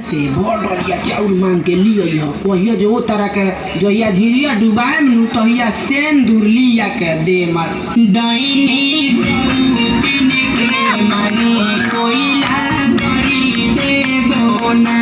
से भर डलिया चाउर मांग के लिय हो, कहियो जे ओ तरह के जहिया झिझिया डुबाएम नु तहिया सेंदूर लिया के दे मार। डाइनी सौतीन के मानी कोइला करी देबो ना।